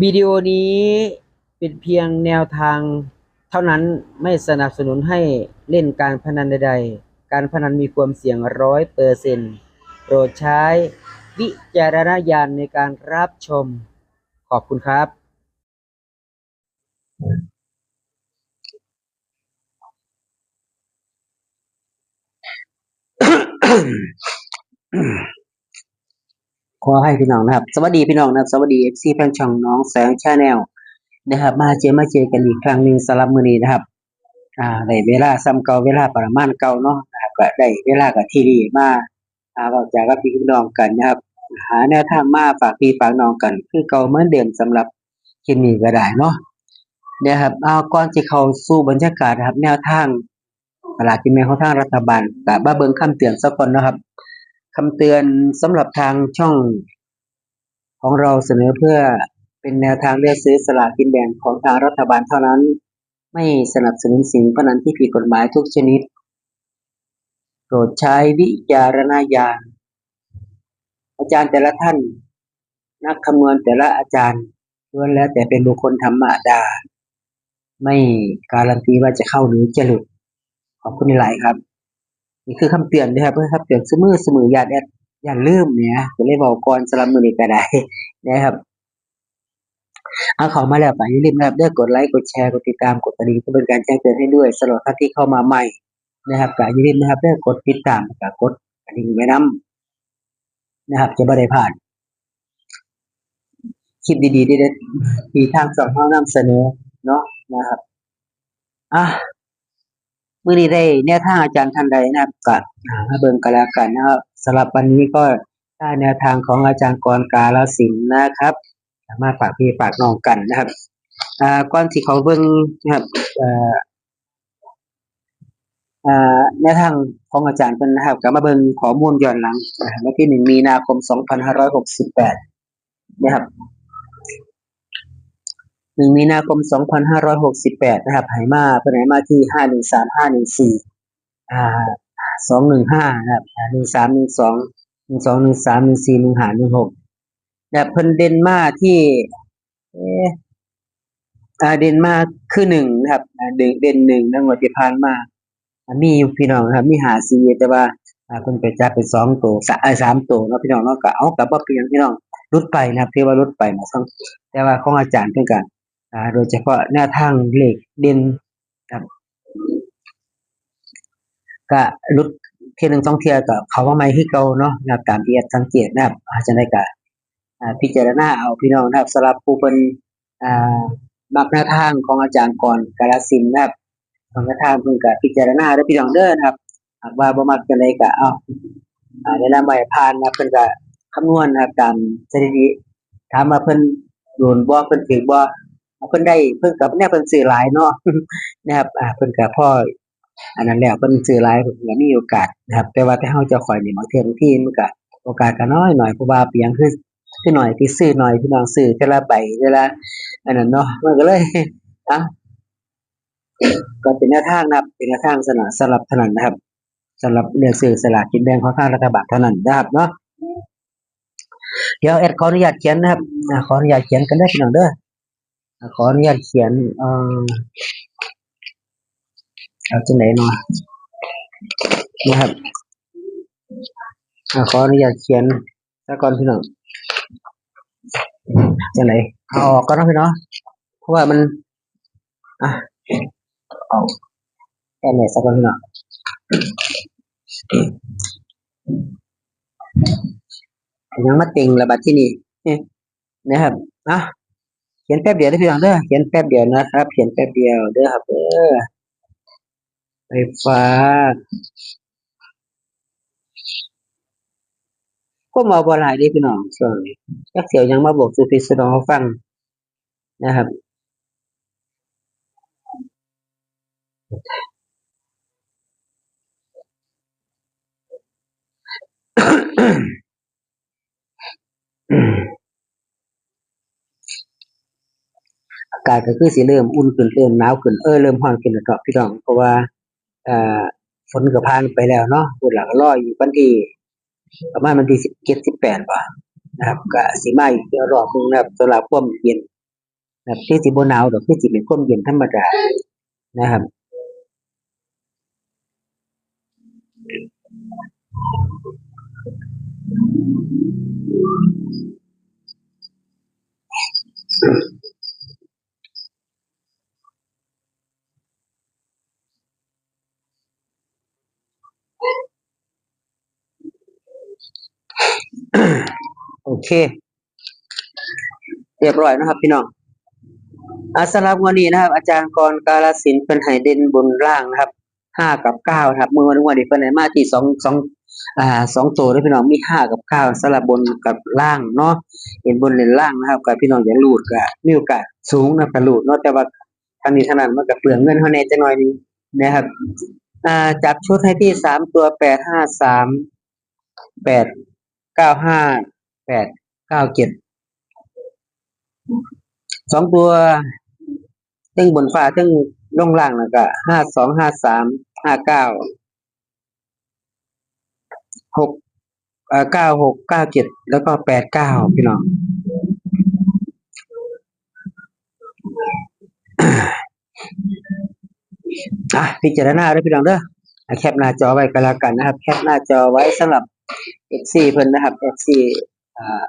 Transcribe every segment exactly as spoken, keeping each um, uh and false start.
วิดีโอนี้เป็นเพียงแนวทางเท่านั้น ไม่สนับสนุนให้เล่นการพนันใดๆ การพนันมีความเสี่ยงร้อยเปอร์เซ็นต์ โปรดใช้วิจารณญาณในการรับชม ขอบคุณครับ ขอให้พี่น้องนะครับ สวัสดีพี่น้องนะครับ สวัสดีเอฟซีแฟนช่องน้องแสงแชนแนลนะครับ มาเจอมาเจอกันอีกครั้งหนึ่งสำหรับมื้อนี้นะครับ อ่าได้เวลาส่ำเก่า เวลาประมาณเก่าเนาะนะครับ ก็ได้เวลากับที่ดีมา อ่าเว้าจากับพี่กับน้องกันนะครับ หาแนวทางมาฝากพี่ฝากน้องกัน คือเก่าเหมือนเดิมสำหรับคลิปนี้ก็ได้เนาะนะครับ เอาก่อนสิเข้าสู่บรรยากาศนะครับ แนวทางสลากกินแบ่งของทางรัฐบาล ก็มาเบิ่งคำเตือนซะก่อนนะครับ คำเตือนสำหรับทางช่องของเราเสนอเพื่อเป็นแนวทางเลือกซื้อสลากกินแบ่งของทางรัฐบาลเท่านั้น ไม่สนับสนุนสิ่งพนันที่ผิดกฎหมายทุกชนิด โปรดใช้วิจารณญาณ อาจารย์แต่ละท่าน นักคำนวณแต่ละอาจารย์ล้วนแล้วแต่เป็นบุคคลธรรมดา ไม่การันตีว่าจะเข้าหรือจะหลุด ขอบคุณหลายๆครับ นี่คือคำเตือนนะครับ เพื่อคำเตือนเสมอเสมอ ย่านแอดย่านลืมเนี่ย ก็เลยเว้าก่อนสำหรับมื้อนี้ก็ได้นะครับ เอาเข้ามาแล้วก็อย่าลืมนะครับเด้อ กดไลค์ กดแชร์ กดติดตาม กดกระดิ่ง เพื่อเป็นการแจ้งเตือนให้ด้วย สำหรับท่านที่เข้ามาใหม่นะครับ ก็อย่าลืมนะครับเด้อ กดติดตาม แล้วก็กดกระดิ่งไว้นำนะครับ จะบ่ได้พลาดคลิปดีๆเด็ดๆที่ทางช่องเรานำเสนอเนาะนะครับ อ่ะ มื้อนี้ได้แนวทางอาจารย์ท่านใดนะครับ ก็ อ่า มาเบิ่งกันแล้วกันนะครับ สำหรับวันนี้ก็ได้แนวทางของอาจารย์กรกาลสินธุ์นะครับ มาฝากพี่ฝากน้องกันนะครับ อ่า ก่อนสิเข้าเบิ่งนะครับ เอ่อ อ่า แนวทางของอาจารย์เพิ่นนะครับ ก็มาเบิ่งข้อมูลย้อนหลังนะครับ วันที่หนึ่งมีนาคมสองพันห้าร้อยหกสิบแปดนะครับ หนึ่งมีนาคมสองพันห้าร้อยหกสิบแปดนะครับ ให้มา เพิ่นให้มาที่ห้าหนึ่งสาม ห้าหนึ่งสี่ อ่า สองหนึ่งห้านะครับ อ่า หนึ่งสาม หนึ่งสอง หนึ่งสอง หนึ่งสาม หนึ่งสี่ หนึ่งห้า หนึ่งหก นะครับ เพิ่นเด่นมาที่ เอ๊ะ อ่า เด่นมาคือหนึ่งนะครับ อ่า เด่น เด่นหนึ่งนะ งวดที่ผ่านมา อ่า มีอยู่พี่น้องนะครับ มีห้าสี่ แต่ว่า อ่า เพิ่นไปจับเป็นสองตัว สะ เอ้ย สามตัวเนาะพี่น้องเนาะ ก็เอา ก็บ่เป็นหยังพี่น้อง หลุดไปนะครับ ถือว่าหลุดไปนะ แต่ว่าของอาจารย์เพิ่นก็ อ่า โดยเฉพาะแนวทางเลขเด่นครับ ก็หลุดเทื่อหนึ่งสองเทื่อก็เข้ามาใหม่คือเก่าเนาะนะครับ ตามที่แอดสังเกตนะครับ อ่า จั่งใดก็ อ่า พิจารณาเอาพี่น้องนะครับ สำหรับผู้เพิ่น อ่า มักแนวทางของอาจารย์กรกาลสินธุ์นะครับ ของแนวทางเพิ่นก็พิจารณาเด้อพี่น้องเด้อนะครับ หากว่าบ่มักจั่งใดก็เอา อ่า แนะนำไว้ผ่านนะครับ เพิ่นก็คำนวณนะครับ ตามสถิติ ถามว่าเพิ่นโดนบ่ เพิ่นถืกบ่ เพิ่นได้ เพิ่นก็แนวเพิ่นซื้อหลายเนาะ นะครับ อ่า เพิ่นก็พอ อันนั้นแล้ว เพิ่นซื้อหลาย เพิ่นก็มีโอกาสนะครับ แต่ว่าแต่เฮาเจ้าข้อยนี่ บางเทื่อบางทีมันก็โอกาสก็น้อยหน่อย เพราะว่าเป็นหยังคือ คือน้อย ที่ซื้อน้อย พี่น้อง ซื้อเทื่อละใบ เทื่อละอันนั้นเนาะ มันก็เลย เอ้า ก็เป็นแนวทางนะครับ เป็นแนวทางสำหรับ สำหรับเท่านั้นนะครับ สำหรับเลือกซื้อสลากกินแบ่งของทางรัฐบาลเท่านั้นนะครับเนาะ เดี๋ยวแอดขออนุญาตเขียนนะครับ อ่า ขออนุญาตเขียนกันเด้อพี่น้องเด้อ อ่า ขออนุญาตเขียน เอ่อ เอาจั่งใดเนาะ นะครับ อ่า ขออนุญาตเขียนซะก่อนพี่น้อง จั่งใด เอาออกก่อนเนาะพี่น้อง เพราะว่ามัน อ่ะ เอาแค่นี้ซะก่อนพี่น้อง ยังมาเต็งละบัดที่นี่ นะครับ อ่ะ เขียนแป๊บเดียวเด้อพี่น้องเด้อ เขียนแป๊บเดียวนะครับ เขียนแป๊บเดียวเด้อครับเด้อ ไฟฟ้า ความเว้าบ่หลายเด้พี่น้อง ช่วงนี้ จักสิเอาหยังมาบอกสู่พี่สู่น้องเฮาฟังนะครับ อากาศก็คือสิเริ่มอุ่นขึ้น เริ่มหนาวขึ้น เออ เริ่มร้อนขึ้นแล้วเนาะพี่น้อง เพราะว่า เอ่อ ฝนก็ผ่านไปแล้วเนาะ พุ้นล่ะ ก็รออยู่วันที่ ประมาณวันที่สิบเจ็ด สิบแปดบ่นะครับ ก็สิมาอีกรอบหนึ่งนะครับ สำหรับความเย็น นะครับ คือสิบ่หนาวดอก คือสิเป็นความเย็นธรรมดานะครับ โอเค เรียบร้อยนะครับพี่น้อง อ่า สำหรับงวดนี้นะครับ อาจารย์กรกาลสินธุ์เพิ่นให้เด่นบนล่างนะครับ ห้ากับเก้านะครับ เมื่อวันงวดนี้เพิ่นให้มาที่สอง สอง อ่า สองตัวเด้อพี่น้อง มีห้ากับเก้า สำหรับบนกับล่างเนาะ เด่นบนเด่นล่างนะครับ กับพี่น้องอย่าหลุด ก็มีโอกาสสูงนะ ก็หลุดเนาะ แต่ว่าทั้งนี้ทั้งนั้นมันก็เปลืองเงินเฮาแหน่จักหน่อยหนึ่งนะครับ อ่า จับชุดให้ที่สามตัว แปดห้าสาม แปดเก้าห้า แปดเก้าเจ็ด สองตัว เทิงบนฟ้าเทิงลงล่าง แล้วก็ ห้าสอง ห้าสาม ห้าเก้า หก เอ่อ เก้าหก เก้าเจ็ด แล้วก็ แปดเก้า พี่น้อง อ่ะ พิจารณาเด้อพี่น้องเด้อ อ่ะ แคปหน้าจอไว้ก็แล้วกันนะครับ แคปหน้าจอไว้สำหรับ เอฟซี เพิ่นนะครับ เอฟซี อ่า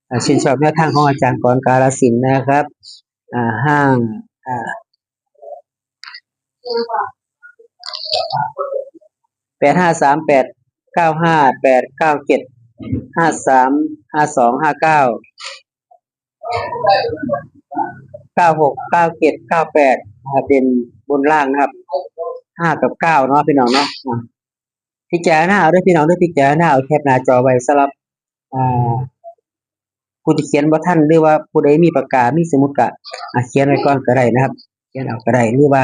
อ่า ชื่นชอบแนวทางของอาจารย์กรกาลสินธุ์นะครับ อ่า ห้า อ่า แปดห้าสาม แปดเก้าห้า แปดเก้าเจ็ด ห้าสาม ห้าสอง ห้าเก้า เก้าหก เก้าเจ็ด เก้าแปด นะครับ เป็นบนล่างนะครับ ห้ากับเก้า เนาะพี่น้องเนาะ อ่า พิจารณาเอาเด้อพี่น้องเด้อ พิจารณาเอา แคปหน้าจอไว้สำหรับ อ่า ผู้ที่เขียนบ่ทัน หรือว่าผู้ใดมีปากกา มีสมุดก็ อ่า เขียนไว้ก่อนก็ได้นะครับ เขียนเอาก็ได้ หรือว่า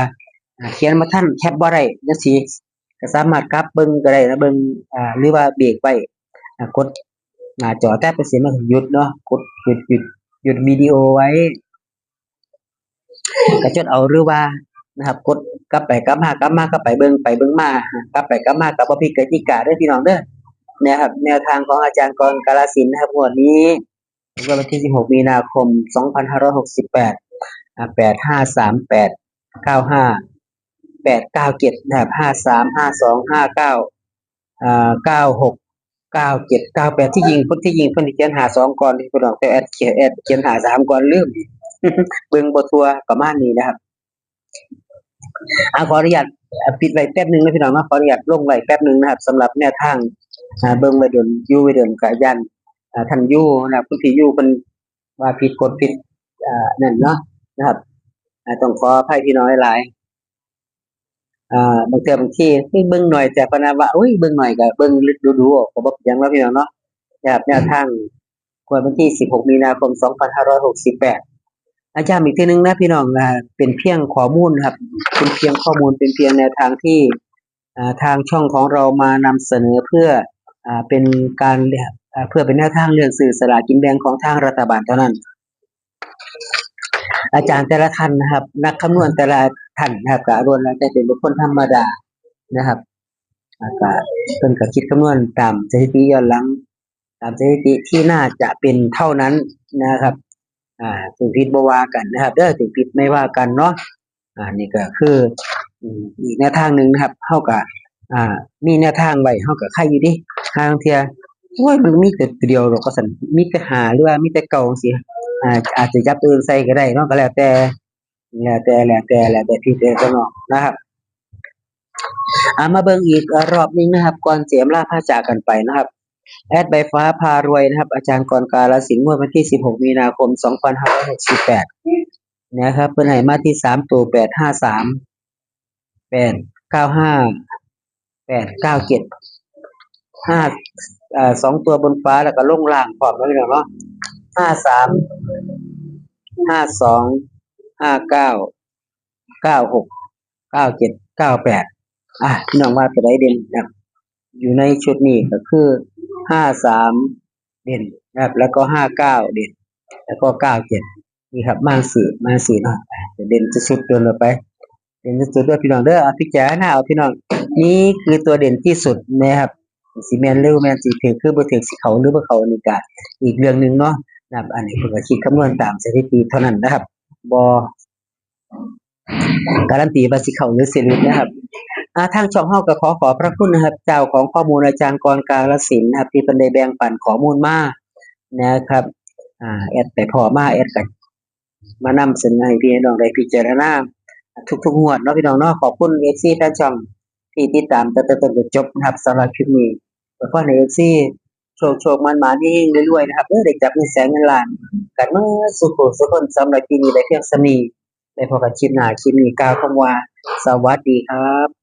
อ่า เขียนบ่ทัน แคปบ่ได้จังซี้ ก็สามารถกลับเบิ่งก็ได้นะ เบิ่ง อ่า หรือว่าเบรกไว้ อ่า กดหน้าจอแต๊บไปสิ มันก็หยุดเนาะ กดหยุด หยุด หยุดวิดีโอไว้ ก็จดเอา หรือว่านะครับ กดกลับไปกลับมา กลับมากลับไป เบิ่งไปเบิ่งมา กลับไปกลับมา ก็บ่ผิดกติกาเด้อพี่น้องเด้อ นะครับ แนวทางของอาจารย์กรกาลสินธุ์นะครับ งวดนี้ งวดวันที่ สิบหก มีนาคม สองพันห้าร้อยหกสิบแปด อ่า แปดห้าสาม แปดเก้าห้า แปดเก้าเจ็ด นะครับ ห้าสาม ห้าสอง ห้าเก้า อ่า เก้าหก เก้าเจ็ด เก้าแปด ที่จริง ที่จริงเพิ่นสิเขียน ห้าสอง ก่อนพี่น้อง แต่แอดเขียน แอดเขียน ห้าสาม ก่อน ลืม เบิ่งบ่ทั่ว ประมาณนี้นะครับ อ่า ขออนุญาต อ่า ปิดไว้แป๊บหนึ่งนะพี่น้องเนาะ ขออนุญาตลงไว้แป๊บหนึ่งนะครับ สำหรับแนวทาง อ่า เบิ่งไว้โดน อยู่ไว้โดน ก็ย้าน อ่า ท่านอยู่นะครับ คุณพี่อยู่เพิ่นว่าผิดกฎผิด อ่า นั่นเนาะนะครับ อ่า ต้องขออภัยพี่น้องหลายๆ อ่า บางเทื่อบางที เฮ้ย เบิ่งหน่อย แต่พะนะว่า โอ้ย เบิ่งหน่อยก็เบิ่งดูๆ ก็บ่เป็นหยังเนาะพี่น้องเนาะ นะครับ แนวทาง งวดวันที่ สิบหก มีนาคม สองพันห้าร้อยหกสิบแปด อ่ะ ย้ำอีกทีหนึ่งนะพี่น้อง อ่า เป็นเพียงข้อมูลนะครับ เป็นเพียงข้อมูล เป็นเพียงแนวทางที่ อ่า ทางช่องของเรามานำเสนอเพื่อ อ่า เป็นการ อ่า เพื่อเป็นแนวทางเลือกซื้อสลากกินแบ่งของทางรัฐบาลเท่านั้น อาจารย์แต่ละท่านนะครับ นักคำนวณแต่ละท่านนะครับ ก็ล้วนแล้วแต่เป็นบุคคลธรรมดานะครับ แล้วก็เพิ่นก็คิดคำนวณตามสถิติย้อนหลัง ตามสถิติที่น่าจะเป็นเท่านั้นนะครับ อ่า ถืกผิดบ่ว่ากันนะครับเด้อ ถืกผิดไม่ว่ากันเนาะ อ่า นี่ก็คือ อืม อีกแนวทางหนึ่งนะครับ เฮาก็ อ่า มีแนวทางไว้ เฮาก็ไคอยู่เด้ ห่าลางเทื่อ โอ้ย มันมีแต่ตัวเดียวดอกว่าซั่น มีแต่ห้า หรือว่ามีแต่เก้าจังซี้ อ่า อาจจะจับตัวอื่นใส่ก็ได้เนาะ ก็แล้วแต่ แล้วแต่ แล้วแต่ แล้วแต่พี่แต่น้องนะครับ อ่า มาเบิ่งอีกรอบหนึ่งนะครับ ก่อนสิอำลาพาจากกันไปนะครับ แอดใบฟ้าพารวยนะครับ อาจารย์กรกาลสินธุ์ งวดวันที่ สิบหก มีนาคม สองพันห้าร้อยหกสิบแปด นะครับ เพิ่นให้มาที่สามตัว แปดห้าสาม แปดเก้าห้า แปดเก้าเจ็ด ห้า เอ่อ สองตัวบนฟ้า แล้วก็ลงล่างพร้อมนะพี่น้องเนาะ ห้าสาม ห้าสอง ห้าเก้า เก้าหก เก้าเจ็ด เก้าแปด อ่ะ พี่น้องว่าตัวใดเด่นนะครับ อยู่ในชุดนี้ก็คือ ห้าสาม เด่นนะครับ แล้วก็ ห้าเก้า เด่น แล้วก็ เก้าเจ็ด นี่ครับ มาซื้อ มาซื้อเนาะ อ่ะ เด่นสุดๆ ตัวลงไป เด่นสุดๆ ด้วยพี่น้องเด้อ อ่ะ พิจารณาเอาพี่น้อง นี่คือตัวเด่นที่สุดนะครับ สิแม่นหรือบ่แม่น สิถืกคือบ่ถืก สิเข้าหรือบ่เข้า นี่ก็อีกเรื่องหนึ่งเนาะ นะครับ อันนี้เพิ่นก็คิดคำนวณตามสถิติเท่านั้นนะครับ บ่การันตีว่าสิเข้าหรือสิหลุดนะครับ อ่า ทางช่องเฮาก็ขอขอบพระคุณนะครับ เจ้าของข้อมูลอาจารย์กรกาลสินธุ์นะครับ ที่เพิ่นได้แบ่งปันข้อมูลมานะครับ อ่า แอดไปพ้อมา แอดก็มานำเสนอให้พี่น้องได้พิจารณาทุกๆงวดเนาะพี่น้องเนาะ ขอบคุณ เอฟซี แฟนช่องที่ติดตามตั้งแต่ต้นจนจบนะครับ สำหรับคลิปนี้ ขอให้ เอฟซี โชคๆ หมานๆ เฮงๆ รวยๆ นะครับ เด้อ ได้จับเงินแสนเงินล้านกันมาสู่ผู้สู่คน สำหรับคลิปนี้ได้เพียงส่ำนี้ ได้พบกันคลิปหน้า คลิปนี้กล่าวคำว่า สวัสดีครับ